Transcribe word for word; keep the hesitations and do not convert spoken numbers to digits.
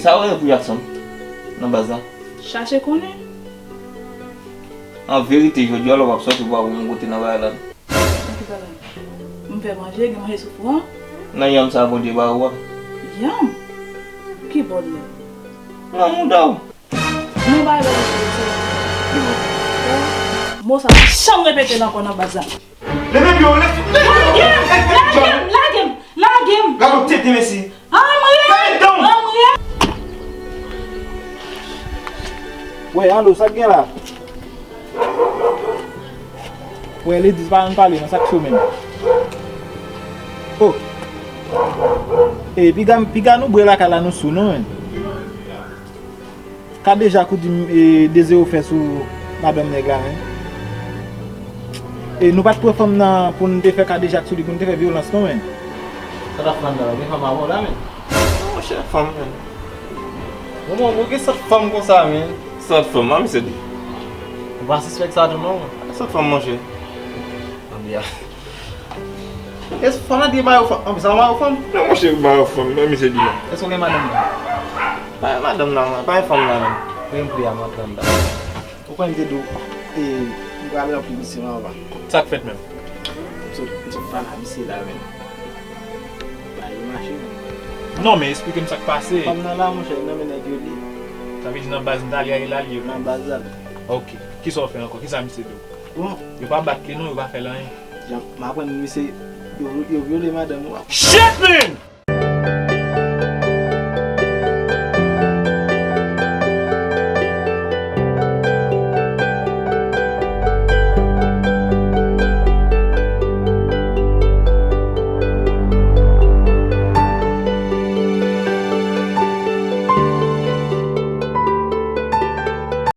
Sa w rele pou Jackson nan baz la? Chache konnen. An verite, jodi a la w ap sòti pou al wè yon kote nan bagay la. Nan ki bagay? M fè manje, gen manje sou fou an? Nan yanm sa Bondye ba ou a. Yanm? Ki bò l ye? Nan mouda w. Mwen ba yo. Mo sa pa janm repete l ankò nan baz la. Leve pye w, leve. Lage m, lage m, lage m, lage m. Gade w tete mesye. Anmye! Anmye! Wè, alo, sa k gen la? Wè, Lady, pa nan pale, nan sa k sou menm. Oh. E, piga, piga nou bwè lakay la, nou sou, non, men. Kadejak ou di m, e, de zewo fè sou madanm nèg la, men. E, nou pa t pran fanm nan pou n te fè kadejak sou li, pou n te fè vyolans, non, men. Sa t ap fè anndan la? Gen fanm avè w la, men. Non, monchè, fanm, men. Bon, bon, bon, gen sòt fanm konsa, men. Sòt fanm, a, misye di. Ou pa sispèk sa tou, non? Sòt fanm, monchè. Anbyan. Èske fò n antre ba yo fanm? Anpi sa w ba yo fanm? Non, monchè, ba yo fanm, men misye di non. Èske w gen madanm nan? Pa gen madanm nan, pa gen fanm nan, non. Premye pri a m antre anndan. Ou konn m te di w, e, m pral ranpli misye anvan. Sa k fèt menm? M sot, m sot pale a misye la menm. Bagay yo mache menm. Non, men eksplike m sa k pase. Fanm nan la, monchè, nan men nèg yo li. Sa vle di nan baz m t ale a, li la, li ye. Nan baz la. Ok. Kisa w fè ankò? Kisa misye di w? Bon. Yo pa bat li non, yo pa fè l anyen. Jan m aprann misye, yo, yo vyole madanm ou a. Shit, man!